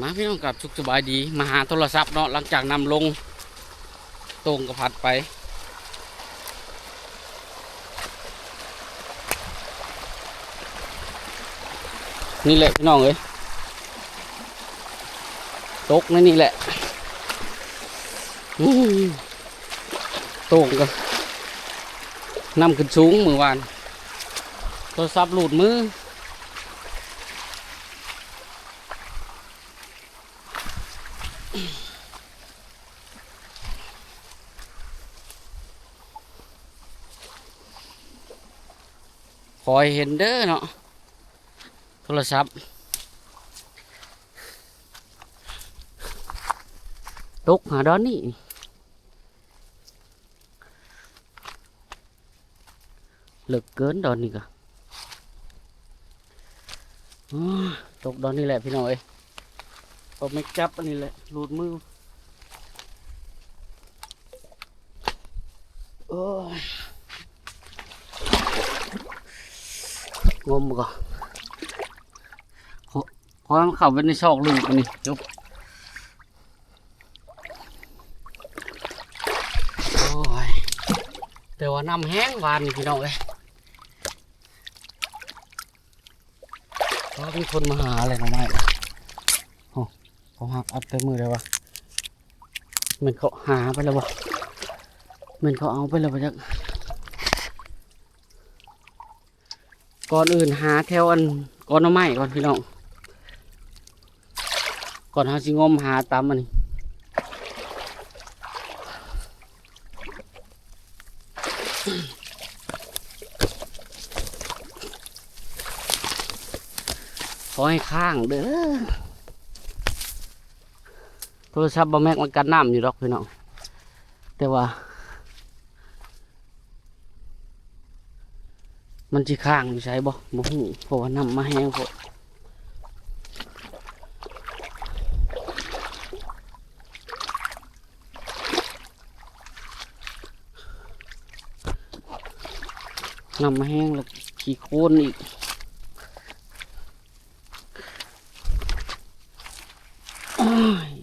ມາພີ່ນ້ອງ ກັບສຸກສະບາຍດີ ມາຫາໂທລະສັບເນາະ ຫຼັງຈາກນ້ຳລົງ ໂຕ່ງກໍພັດໄປ ນີ້ແຫຼະພີ່ນ້ອງເອີຍ ຕົກໃນນີ້ແຫຼະ ອືມ ໂຕ່ງກໍ ນ້ຳຂຶ້ນສູງມື້ວານ ໂທລະສັບຫຼຸດມື. ຂໍໃຫ້ເຫັນເດີເນາະ ໂທລະສັບ ຕົກຫາດອນນີ້. ເລິກເກີນດອນນີ້ກະ ໂອ້ຍ ຕົກດອນນີ້ແຫຼະພີ່ນ້ອງເອີຍ ເອົາໄມ້ຈັບອັນນີ້ແຫຼະ ຫຼຸດມື ໂອ້ຍ ງົມກ່ອນ ຂໍ ຂໍໃຫ້ມັນເຂົ້າໄປໃນຊອກລຶກນີ້ ຈົບ. ໂອ້ຍ ແຕ່ວ່ານ້ຳແຮງວານນີ້ພີ່ນ້ອງເອີຍ ໂອ້ ມີຄົນມາຫາແລ້ວໜໍ່ໄມ້ ໂອ້ ເຂົາຫາເອົາແຕ່ມື້ໃດວະ ແມ່ນເຂົາຫາໄປແລ້ວບໍ່ ແມ່ນເຂົາເອົາໄປແລ້ວບໍ່ຈັກ. ກ່ອນອື່ນຫາແຖວອັນ ກອໜໍ່ໄມ້ກ່ອນພີ່ນ້ອງ ກ່ອນເຮົາຊິງົມຫາຕຳອັນນີ້ ຂໍໃຫ້ຄ້າງເດີ ໂທລະສັບບ່າວແມັກມັນກັນນ້ຳຢູ່ດອກພີ່ນ້ອງ ແຕ່ວ່າ ມັນຊິຄ້າງຢູ່ໃສບໍ່ ບໍ່ຮູ້ ເພາະວ່ານ້ຳມາແຮງໂພດ ນ້ຳມາແຮງແລ້ວຂີ້ໂຄນອີກ ໂອ້ຍ.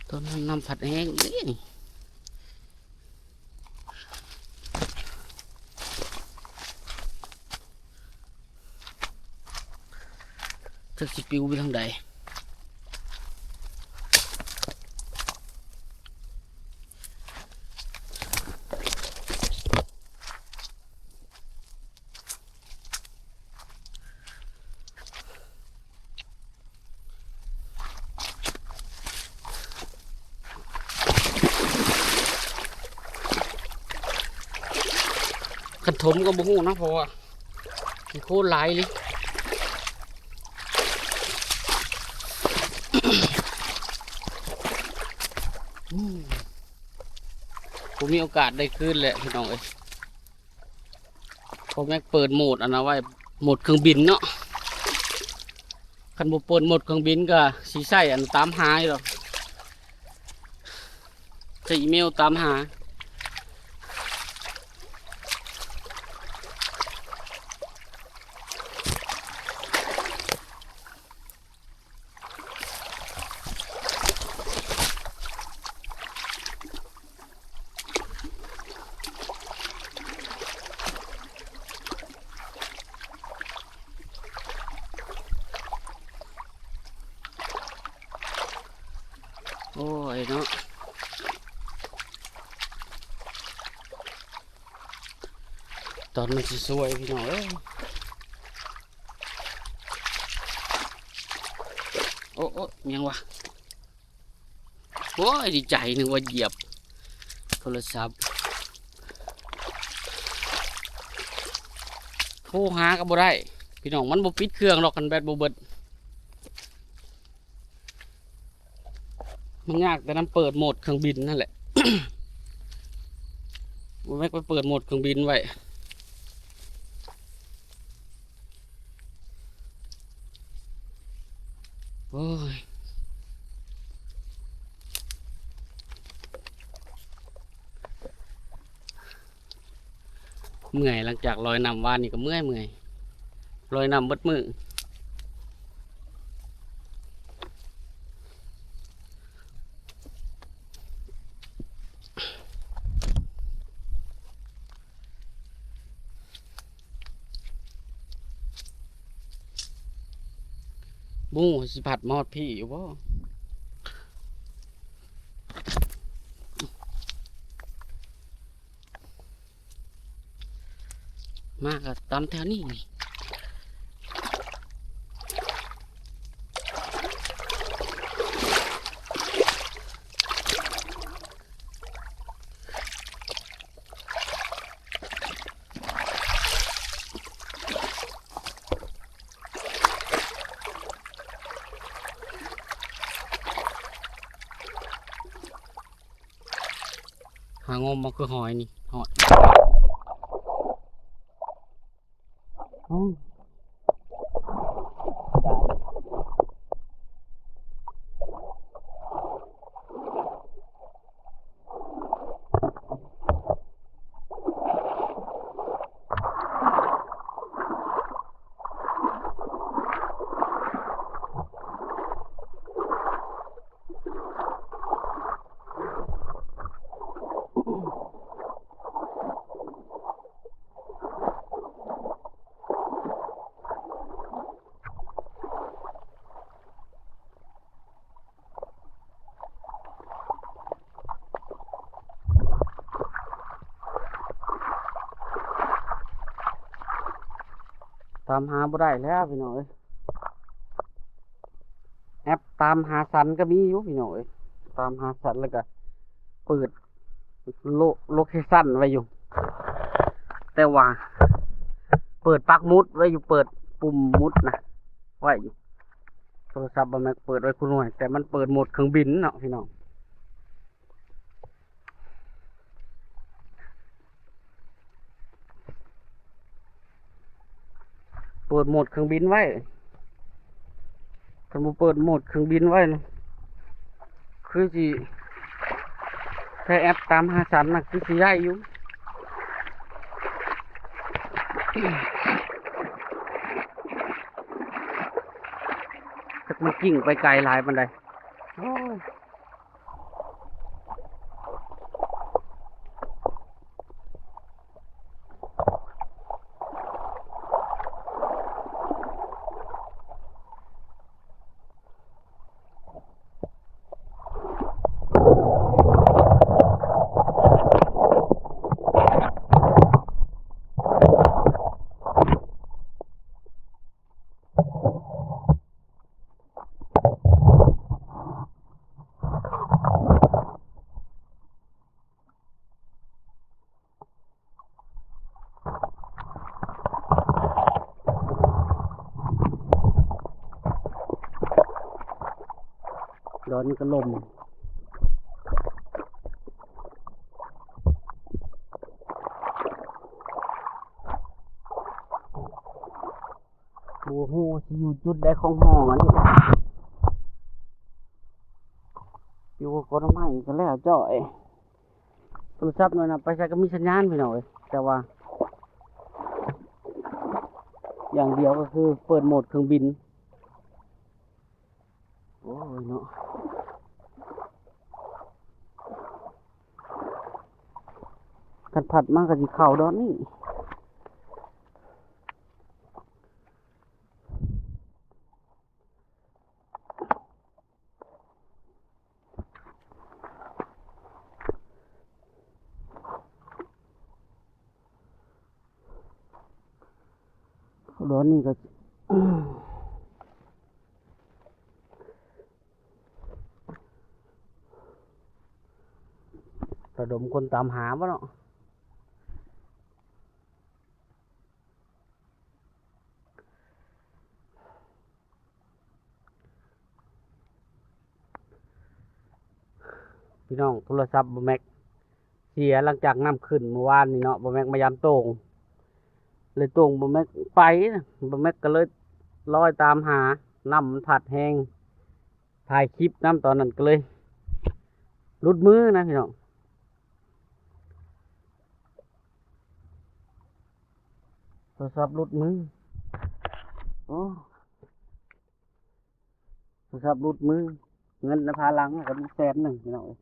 ຕອນນັ້ນນ້ຳພັດແຮງເດ້ນີ້ ຈັກຊິປິວໄປທາງໃດ. ຄັນຖົມກໍບໍ່ຮູ້ນະ ເພາະວ່າ ຂີ້ໂຄນຫຼາຍອີ່ຫຼີ ອືມ ບໍ່ມີໂອກາດໄດ້ຄືນແຫຼະພີ່ນ້ອງເອີຍ ພໍ່ແມັກເປີດໂໝດອັນນັ້ນໄວ້ ໂໝດເຄື່ອງບິນເນາະ ຄັນບໍ່ເປີດໂໝດເຄື່ອງບິນກໍຊິໃຊ້ອັນຕາມຫາຢູ່ດອກ ໃຊ້ອີເມວຕາມຫາ. ໂອ້ຍເນາະ ຕອນມັນຊິສວຍພີ່ນ້ອງເອີຍ ໂອ້ ໂອ້ ຫຍັງວະ ໂອ້ຍ ດີໃຈ ນຶກວ່າຢຽບໂທລະສັບ ໂທຫາກໍບໍ່ໄດ້ພີ່ນ້ອງ ມັນບໍ່ປິດເຄື່ອງດອກ ຄັນແບັດບໍ່ເບິດ. ມັນຍາກແຕ່ນຳເປີດໂໝດເຄື່ອງບິນນັ້ນແຫຼະ ບໍ່ແມ່ນໄປເປີດໂໝດເຄື່ອງບິນໄວ້ ໂອ້ຍ ເມື່ອຍ ຫຼັງຈາກລອຍນ້ຳວານນີ້ກໍເມື່ອຍໆ ລອຍນ້ຳເບິດມື້. ບໍ່ຮູ້ຊິພັດມາຮອດພີ້ຢູ່ບໍ່? ມາກໍຕາມແຖວນີ້ນີ້. ຫາງົມເອົາຄືຫອຍນີ້ ຫອຍ ເອົ້າ. ຕາມຫາບໍ່ໄດ້ແລ້ວພີ່ນ້ອງເອີຍ. ແອັບຕາມຫາສັນກໍມີຢູ່ພີ່ນ້ອງເອີຍ, ຕາມຫາສັນແລ້ວກໍເປີດໂລ ໂລເຄຊັນໄວ້ຢູ່ ແຕ່ວ່າເປີດປັກໝຸດໄວ້ຢູ່, ເປີດປຸ່ມໝຸດນະໄວ້ຢູ່. ໂທລະສັບບ່າວແມັກເປີດໄວ້ຄູ່ໜ່ວຍ ແຕ່ມັນເປີດໂໝດເຄື່ອງບິນເນາະພີ່ນ້ອງ. ເປີດໂໝດເຄື່ອງບິນໄວ້, ຄັນບໍ່ເປີດໂໝດເຄື່ອງບິນໄວ້ນະ ຄືຊິ ໃຊ້ແອັບຕາມຫາສັນນະ ຄືຊິໄດ້ຢູ່. ຈັກມັນກິ້ງໄປໄກຫຼາຍປານໃດ. ໂອ້ຍ. ດອນນີ້ກໍລົມ. ບໍ່ຮູ້ວ່າຊິຢູ່ຈຸດໃດຂອງຫ້ອງອັນນີ້. ຢູ່ກໍໜໍ່ໄມ້ກໍແລ້ວຈ້ອຍ. ໂທລະສັບໜ່ວຍນະ ໄປໃສກໍມີສັນຍານພີ່ນ້ອງເອີຍ, ແຕ່ວ່າຢ່າງດຽວກໍຄືເປີດໂໝດເຄື່ອງບິນ. ໂອ້ຍເນາະ, ຄັນພັດມາກໍຊິເຂົ້າດອນນີ້. ດອນນີ້ກໍ ລະດົມຄົນຕາມຫາບໍ່ເນາະ. ພີ່ນ້ອງ, ໂທລະສັບບ່າວແມັກເສຍຫຼັງຈາກນ້ຳຂຶ້ນມື້ວານນີ້ເນາະ. ບ່າວແມັກມາຢາມໂຕ່ງ ເລີຍໂຕ່ງບ່າວແມັກໄປ, ບ່າວແມັກກໍເລີຍລອຍຕາມຫາ, ນ້ຳມັນພັດແຮງ, ຖ່າຍຄລິບນຳຕອນນັ້ນ ກໍເລີຍຫຼຸດມືນະພີ່ນ້ອງ. ລະສັບຫຼຸດມື. ໂອ້ ໂທລະສັບຫຼຸດມື. ເງິນໃນພາຫຼັງກໍມີແສນໜຶ່ງ ພີ່ນ້ອງເອີຍ.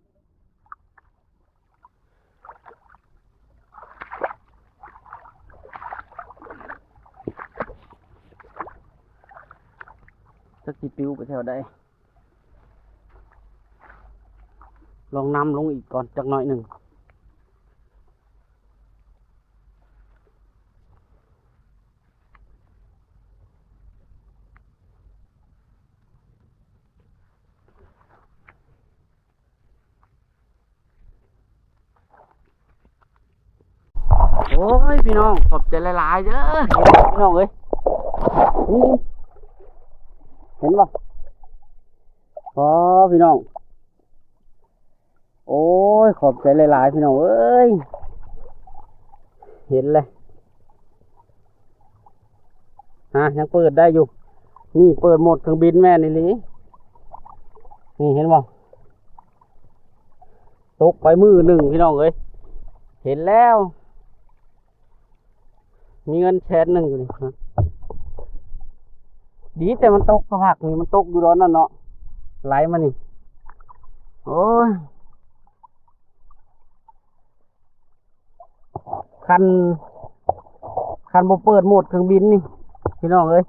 ຈັກຊິປິວໄປແຖວໃດ. ລອງນຳລົງອີກກ່ອນຈັກໜ້ອຍໜຶ່ງ. ໂອ້ຍ ພີ່ນ້ອງ ຂອບໃຈຫຼາຍໆເດີ ພີ່ນ້ອງເອີຍ. ນີ້ ເຫັນບໍ່? ອໍ ພີ່ນ້ອງ ໂອ້ຍ ຂອບໃຈຫຼາຍໆ ພີ່ນ້ອງເອີຍ. ເຫັນແລ້ວ ຮະ ຍັງເປີດໄດ້ຢູ່. ນີ້ເປີດໂໝດເຄື່ອງບິນແມ່ນອີ່ຫຼີ. ນີ້ເຫັນບໍ່? ຕົກໄປມື້ໜຶ່ງ ພີ່ນ້ອງເອີຍ. ເຫັນແລ້ວ ມີເງິນແສນໜຶ່ງຢູ່ນີ້. ດີແຕ່ມັນຕົກສະພັກນີ້ ມັນຕົກຢູ່ດອນນັ້ນເນາະ ໄຫຼມານີ້. ໂອ້ຍ ຄັນ ຄັນບໍ່ເປີດໂໝດເຄື່ອງບິນນີ້ ພີ່ນ້ອງເອີຍ,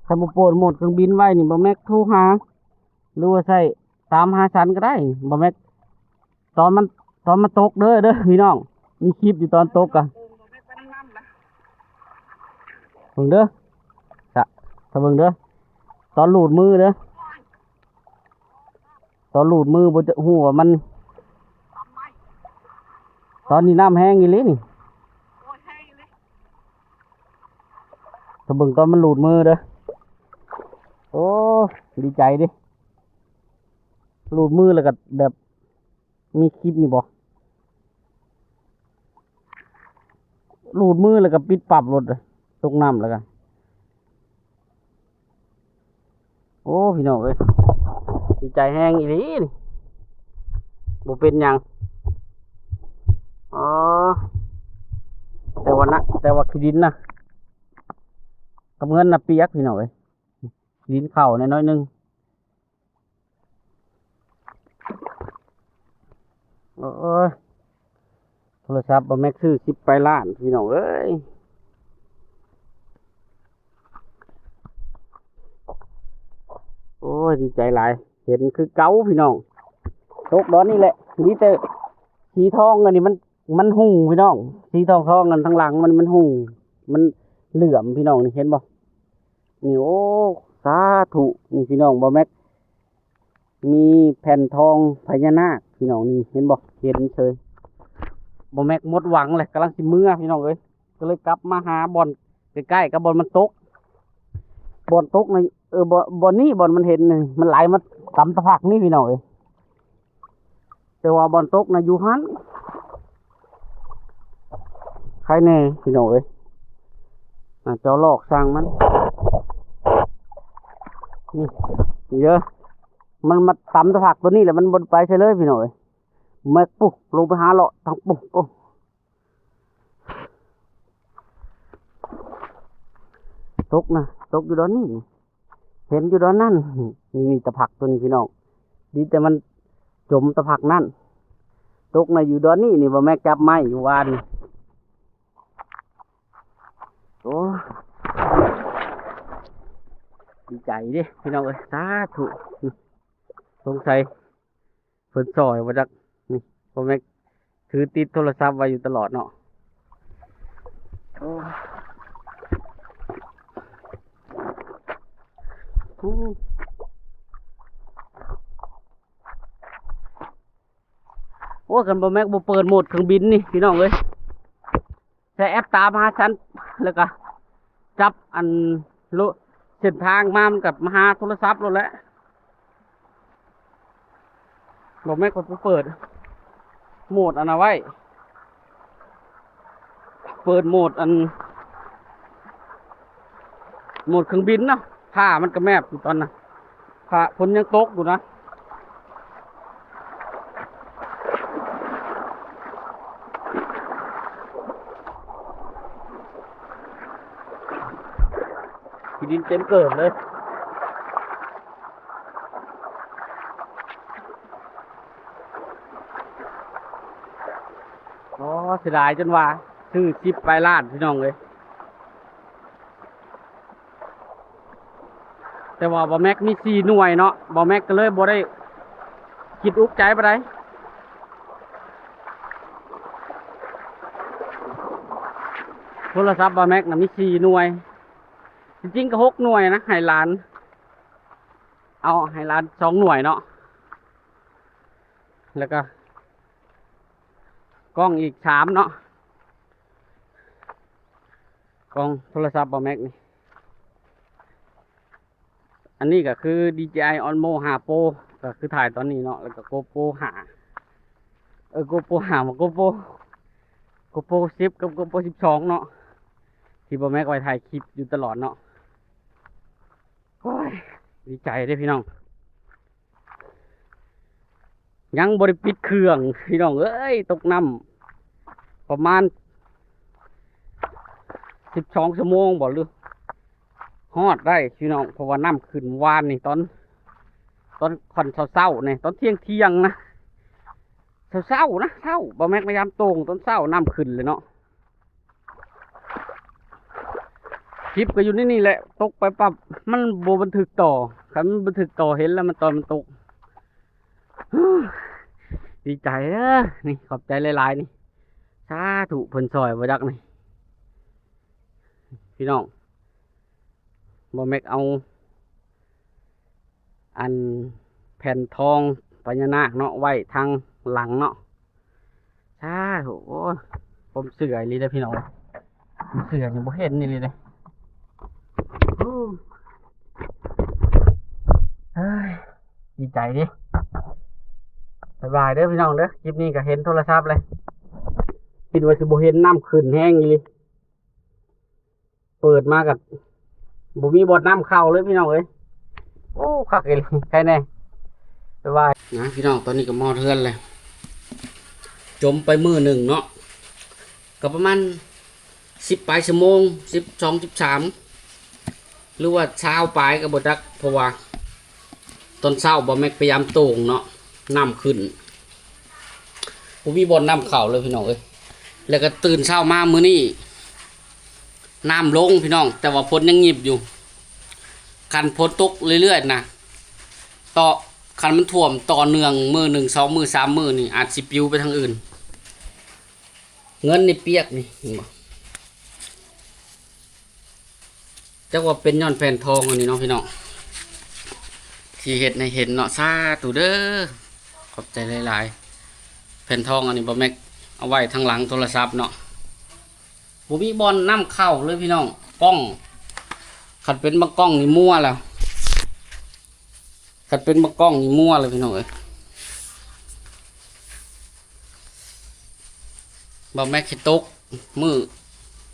ຄັນບໍ່ເປີດໂໝດເຄື່ອງບິນໄວ້ນີ້ ບໍ່ແມັກໂທຫາ ຫຼືວ່າໃຊ້ຕາມຫາສັນກໍໄດ້ ບໍ່ແມັກ. ຕອນມັນ ຕອນມັນຕົກເດີ ເດີພີ່ນ້ອງ, ມີຄລິບຢູ່ຕອນຕົກກະ ເບິ່ງເດີ ສະ ຖ້າເບິ່ງເດີ ຕອນລູດມືເດີ ຕອນລູດມືບໍ່ຈະຮູ້ວ່າມັນ ຕອນນີ້ນ້ຳແຮງອີ່ຫຼີນີ້. ຖ້າເບິ່ງຕອນມັນລູດມືເດີ. ໂອ້ ດີໃຈເດ້ ລູດມືແລ້ວກໍແບບ ມີຄລິບນີ້ບໍ່? ລູດມືແລ້ວກໍປິດປັບໂລດ ຕົກນ້ຳແລ້ວກໍ ໂອ້ ພີ່ນ້ອງເອີຍ ດີໃຈແຮງອີ່ຫຼີນີ້ ບໍ່ເປັນຫຍັງ. ອໍ ແຕ່ວ່ານະ ແຕ່ວ່າຂີ້ດິນນະ ກັບເງິນນະປຽກ ພີ່ນ້ອງເອີຍ, ຂີ້ດິນເຂົ້າແດ່ໜ້ອຍໜຶ່ງ. ໂອ້ຍ ໂທລະສັບບໍ່ແມັກຊື້ສິບປາຍລ້ານ ພີ່ນ້ອງເອີຍ. ໂອ້ຍ ດີໃຈຫຼາຍ ເຫັນຄືເກົ່າ ພີ່ນ້ອງ. ຕົກດອນນີ້ແຫຼະ ມີແຕ່ສີທອງອັນນີ້ ມັນ ມັນຫຸ່ງ ພີ່ນ້ອງ, ສີທອງໆ ອັນທາງຫຼັງມັນ ມັນຫຸ່ງ ມັນເຫຼື້ອມ ພີ່ນ້ອງ ນີ້ເຫັນບໍ່? ນີ້ ໂອ້ ສາທຸ ນີ້ ພີ່ນ້ອງ ບໍ່ແມັກ ມີແຜ່ນທອງພະຍານາກ ພີ່ນ້ອງ ນີ້ເຫັນບໍ່? ເຫັນເສີຍ. ບໍ່ແມັກໝົດຫວັງແຫຼະ ກຳລັງຊິເມືອ ພີ່ນ້ອງເອີຍ, ກໍເລີຍກັບມາຫາບ່ອນໃກ້ໆ ກັບບ່ອນມັນຕົກ. ບ່ອນຕົກນະ ເອີ ບ່ອນ ບ່ອນນີ້ ບ່ອນມັນເຫັນນີ້ ມັນໄຫຼມາຕຳຕະພັກນີ້ ພີ່ນ້ອງເອີຍ. ແຕ່ວ່າບ່ອນຕົກນະຢູ່ຫັ້ນ ໃຄແນ່ ພີ່ນ້ອງເອີຍ. ອ່າ ເຈົ້າລອກຊ່າງມັນ ນີ້ ນີ້ເດີ ມັນມາຕຳຕະຜັກຕົວນີ້ແຫຼະ ມັນບໍ່ໄປໃສເລີຍ ພີ່ນ້ອງເອີຍ. ແມັກປຸ ລົງໄປຫາເລາະທາງປຸ ໂອ້ ຕົກນະ ຕົກຢູ່ດອນນີ້. ເຫັນຢູ່ດອນນັ້ນ ນີ້ ນີ້ຕະຜັກຕົວນີ້ ພີ່ນ້ອງ, ດີແຕ່ມັນຈົມຕະຜັກນັ້ນ. ຕົກນະຢູ່ດອນນີ້ ນີ້ ບໍ່ແມັກຈັບໄມ້ຢູ່ວານນີ້. ໂອ້ ດີໃຈເດ້ ພີ່ນ້ອງເອີຍ ສາທຸ. ສົງໄສ ເພິ່ນຊ່ອຍບໍ່ຈັກ. ນີ້ ພໍ່ແມັກຖືຕິດໂທລະສັບໄວ້ຢູ່ຕະຫຼອດເນາະ. ໂອ້ ໂອ້ ຄັນບໍ່ແມັກບໍ່ເປີດໂໝດເຄື່ອງບິນນີ້ ພີ່ນ້ອງເອີຍ. ໃຊ້ແອັບຕາມຫາສັນ ແລ້ວກະຈັບອັນໂລ ເສັ້ນທາງມາ ມັນກະມາຫາໂທລະສັບໂລດແຫຼະ. ບໍ່ແມັກກໍໄປເປີດໂໝດອັນນັ້ນໄວ້ ເປີດໂໝດອັນ ໂໝດເຄື່ອງບິນເນາະ. ຟ້າມັນກໍແມບຢູ່ຕອນນັ້ນ ຟ້າ ຝົນຍັງຕົກຢູ່ນະ. ເຕັມເກີບເລີຍ. ອໍ ເສຍດາຍຈົນວ່າຊື້ສິບປາຍລ້ານ ພີ່ນ້ອງເອີຍ. ແຕ່ວ່າບ່າວແມັກມີສີ່ໜ່ວຍເນາະ, ບ່າວແມັກກໍເລີຍບໍ່ໄດ້ຄິດອຸກໃຈປານໃດ. ໂທລະສັບບ່າວແມັກນະມີສີ່ໜ່ວຍ, ທີ່ຈິງກໍຫົກໜ່ວຍນະ, ໃຫ້ຫຼານ ເອົາໃຫ້ຫຼານສອງໜ່ວຍເນາະ, ແລ້ວກໍກ້ອງອີກສາມເນາະ. ກ້ອງໂທລະສັບບ່າວແມັກນີ້ ອັນນີ້ກໍຄື ດີເຈໄອ ອອດໂມ ຫ້າ ໂປຣ ກໍຄືຖ່າຍຕອນນີ້ເນາະ, ແລ້ວກໍ ໂກໂປຣ ຫ້າ ເອີ ໂກໂປຣ ຫ້າ ບໍ່ ໂກໂປຣ ໂກໂປຣ ສິບ ກັບ ໂກໂປຣ ສິບສອງເນາະ, ທີ່ບ່າວແມັກໄວ້ຖ່າຍຄລິບຢູ່ຕະຫຼອດເນາະ. ໂອ້ຍ ດີໃຈເດ້ພີ່ນ້ອງ. ຍັງບໍ່ໄດ້ປິດເຄື່ອງພີ່ນ້ອງເອີຍ, ຕົກນ້ຳປະມານສິບສອງຊົ່ວໂມງບໍ່ ຫຼືຮອດໄດ້ພີ່ນ້ອງ, ເພາະວ່ານ້ຳຂຶ້ນວານນີ້ ຕອນ ຕອນຄ່ອນເຊົ້າໆນີ້ ຕອນທ່ຽງໆນະ, ເຊົ້າໆນະ, ເຊົ້າ ບ່າວແມັກມາຍາມໂຕ່ງຕອນເຊົ້າ ນ້ຳຂຶ້ນເລີຍເນາະ. ຄລິບກໍຢູ່ໃນນີ້ແຫຼະ, ຕົກໄປປັບມັນບໍ່ບັນທຶກຕໍ່, ຄັນມັນບັນທຶກຕໍ່ເຫັນແລ້ວ ມັນຕອນມັນຕົກ. ດີໃຈເດີນີ້, ຂອບໃຈຫຼາຍໆນີ້, ສາທຸເພິ່ນຊ່ອຍບໍ່ຈັກນີ້ພີ່ນ້ອງ. ບ່າວແມັກເອົາ ອັນແຜ່ນທອງພະຍານາກເນາະ ໄວ້ທາງຫຼັງເນາະ. ສາທຸ. ໂອ້ຍ ຄວາມເຊື່ອອີ່ຫຼີເດ້ພີ່ນ້ອງ, ຄວາມເຊື່ອນີ້ບໍ່ເຫັນອີ່ຫຼີເດ້. ໂອ້ຍ ດີໃຈເດ້. ບາຍບາຍເດີພີ່ນ້ອງເດີ, ຄລິບນີ້ກໍເຫັນໂທລະສັບເລີຍ, ຄິດວ່າຊິບໍ່ເຫັນ, ນ້ຳຂຶ້ນແຮງອີ່ຫຼີ. ເປີດມາກໍບໍ່ມີບ່ອນນ້ຳເຂົ້າເລີຍພີ່ນ້ອງເອີຍ. ໂອ້ ຄັກອີ່ຫຼີ, ໃຄແນ່. ບາຍບາຍນະພີ່ນ້ອງ. ຕອນນີ້ກໍມາຮອດເຮືອນແລ້ວ, ຈົມໄປມື້ໜຶ່ງເນາະ, ກໍປະມານສິບປາຍຊົ່ວໂມງ, ສິບສອງ ສິບສາມ ຫຼືວ່າຊາວປາຍກໍບໍ່ຈັກ, ເພາະວ່າຕອນເຊົ້າບ່າວແມັກພະຍາຍາມໂຕ່ງເນາະ, ນ້ຳຂຶ້ນ ບໍ່ມີບ່ອນນ້ຳເຂົ້າເລີຍພີ່ນ້ອງເອີຍ. ແລ້ວກໍຕື່ນເຊົ້າມາມື້ນີ້ ນ້ຳລົງພີ່ນ້ອງ, ແຕ່ວ່າຝົນຍັງຫຍິບຢູ່. ຄັນຝົນຕົກເລື້ອຍໆນະ, ຕໍ່ ຄັນມັນຖ້ວມຕໍ່ເນື່ອງມື້ໜຶ່ງ ສອງມື້ ສາມມື້ນີ້ ອາດຊິປິວໄປທາງອື່ນ. ເງິນນີ້ປຽກນີ້ ເຫັນບໍ່? ຈັກວ່າເປັນຍ້ອນແຜ່ນທອງອັນນີ້ເນາະພີ່ນ້ອງ ທີ່ເຮັດໃຫ້ເຫັນເນາະ. ສາທຸເດີ ຂອບໃຈຫຼາຍໆ. ແຜ່ນທອງອັນນີ້ບ່າວແມັກເອົາໄວ້ທາງຫຼັງໂທລະສັບເນາະ, ບໍ່ມີບ່ອນນ້ຳເຂົ້າເລີຍພີ່ນ້ອງ. ກ້ອງ ຄັນເປັນບາງກ້ອງນີ້ມົວແລ້ວ, ຄັນເປັນບາງກ້ອງນີ້ມົວແລ້ວພີ່ນ້ອງເອີຍ. ບ່າວແມັກເຮັດຕົກມື້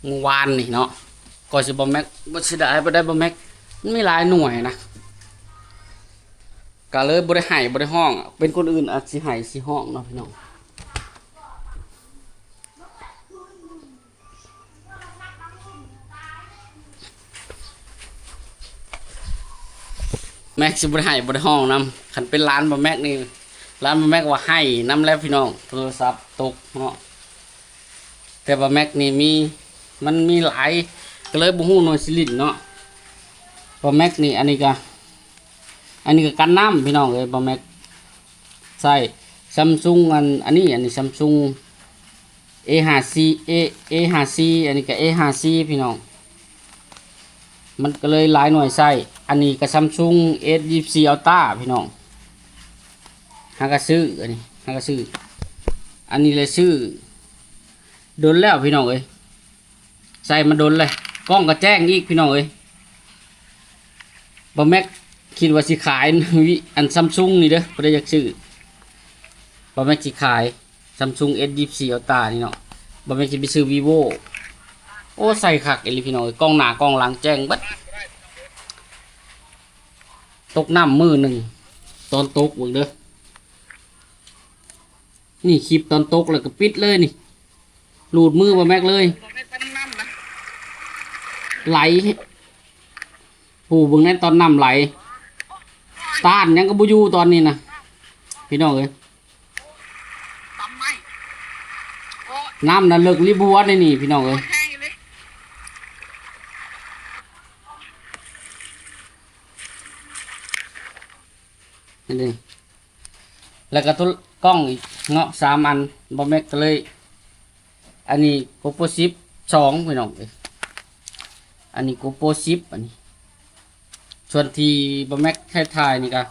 ມື້ວານນີ້ເນາະ, ກໍຊິ ບ່າວແມັກບໍ່ເສຍດາຍບໍ່ໄດ້ ບ່າວແມັກ ມັນມີຫຼາຍໜ່ວຍນະ, ກໍເລີຍບໍ່ໄດ້ໄຫ້ບໍ່ໄດ້ຮ້ອງ. ເປັນຄົນອື່ນອາດຊິໄຫ້ຊິຮ້ອງເນາະພີ່ນ້ອງ. ແມັກຊິບໍ່ໄດ້ໄຫ້ບໍ່ໄດ້ຮ້ອງນຳ. ຄັນເປັນຫຼານບ່າວແມັກນີ້ ຫຼານບ່າວແມັກວ່າໄຫ້ນຳແລ້ວພີ່ນ້ອງ, ໂທລະສັບຕົກເນາະ. ແຕ່ບ່າວແມັກນີ້ມີ ມັນມີຫຼາຍ ກໍເລີຍບໍ່ຮູ້ໜ່ວຍຊິຫຼິ້ນເນາະ. ບ່າວແມັກນີ້ ອັນນີ້ກະ ອັນນີ້ກໍກັນນ້ຳພີ່ນ້ອງເອີຍ. ບ່າວແມັກໃຊ້ຊຳຊຸງ ອັນ ອັນນີ້ ອັນນີ້ຊຳຊຸງ ເອຫ້າສີ່ ເອ ເອຫ້າສີ່ ອັນນີ້ກໍເອຫ້າສີ່ພີ່ນ້ອງ, ມັນກໍເລີຍຫຼາຍໜ່ວຍໃຊ້. ອັນນີ້ກໍຊຳຊຸງ ເອຊ ຊາວສີ່ ອັລຕາພີ່ນ້ອງ, ຫາກໍຊື້ ອັນນີ້ຫາກໍຊື້. ອັນນີ້ແຫຼະຊື້ດົນແລ້ວພີ່ນ້ອງເອີຍ, ໃຊ້ມາດົນແລ້ວ. ກ້ອງກໍແຈ້ງອີກພີ່ນ້ອງເອີຍ. ບ່າວແມັກຄິດວ່າຊິຂາຍ ອັນຊຳຊຸງນີ້ເດີ, ຜູ້ໃດຢາກຊື້ ບ່າວແມັກຊິຂາຍຊຳຊຸງ ເອຊ ຊາວສີ່ ອັລຕານີ້ເນາະ. ບ່າວແມັກຊິໄປຊື້ ວີໂວ. ໂອ້ ໃຊ້ຄັກອີ່ຫຼີພີ່ນ້ອງເອີຍ, ກ້ອງໜ້າກ້ອງຫຼັງແຈ້ງເບິດ. ຕົກນ້ຳມື້ໜຶ່ງ ຕອນຕົກເບິ່ງເດີ. ນີ້ຄລິບຕອນຕົກແລ້ວກໍປິດເລີຍນີ້, ລູດມືບ່າວແມັກເລີຍ. ໄຫຼ ຜູ້ເບິ່ງແດ່ຕອນນ້ຳໄຫຼ ຕ້ານຫຍັງກໍບໍ່ຢູ່ຕອນນີ້ນະ ພີ່ນ້ອງເອີຍ. ນ້ຳນະເລິກລີ້ບົວໃນນີ້ ພີ່ນ້ອງເອີຍ. ນີ້ ແລ້ວກໍໂທ ກ້ອງອີກເນາະ ສາມອັນ ບໍ່ແມັກກໍເລີຍ ອັນນີ້ GoPro ສິບສອງ ພີ່ນ້ອງເອີຍ. ອັນນີ້ GoPro ສິບ ອັນນີ້ ສ່ວນທີ່ບໍ່ແມັກໃຊ້ຖ່າຍນີ້ກໍ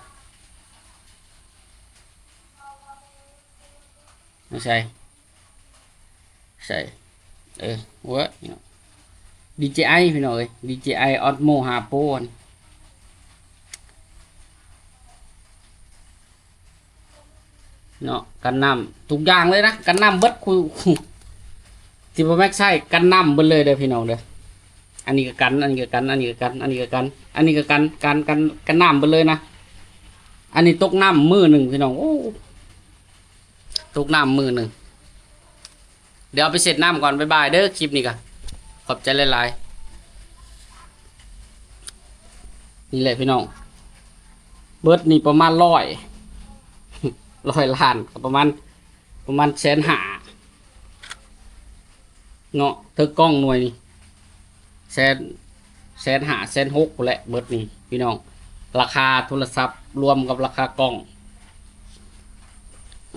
ໃສ່ ໃສ່ ເອີ ເວີ DJI ພີ່ນ້ອງເອີຍ DJI Osmo ຫ້າ Pro ເນາະ ກັນນ້ຳທຸກຢ່າງເລີຍນະ ກັນນ້ຳເບິດ ຄູ່ ທີ່ບໍ່ແມັກໃຊ້ກັນນ້ຳເບິດເລີຍເດີພີ່ນ້ອງເດີ. ອັນນີ້ກໍກັນ ອັນນີ້ກໍກັນ ອັນນີ້ກໍກັນ ອັນນີ້ກໍກັນ ອັນນີ້ກໍກັນ ກັນ ກັນ ກັນນ້ຳເບິດເລີຍນະ. ອັນນີ້ຕົກນ້ຳມື້ໜຶ່ງພີ່ນ້ອງ ໂອ້ ຕົກນ້ຳມື້ໜຶ່ງ. ດຽວເອົາໄປເຊັດນ້ຳກ່ອນ ບາຍບາຍເດີ ຄລິບນີ້ກໍຂອບໃຈຫຼາຍໆ. ນີ້ແຫຼະພີ່ນ້ອງ ເບິດນີ້ປະມານຮ້ອຍ ຮ້ອຍລ້ານ ກໍປະມານ ປະມານແສນຫ້າເນາະ ເຖິງກ້ອງໜ່ວຍນີ້ ແສນ ແສນຫ້າ ແສນຫົກພຸ້ນແຫຼະ ເບິດນີ້ພີ່ນ້ອງ ລາຄາໂທລະສັບລວມກັບລາຄາກ້ອງ.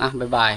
ອ່ະ ບາຍບາຍ.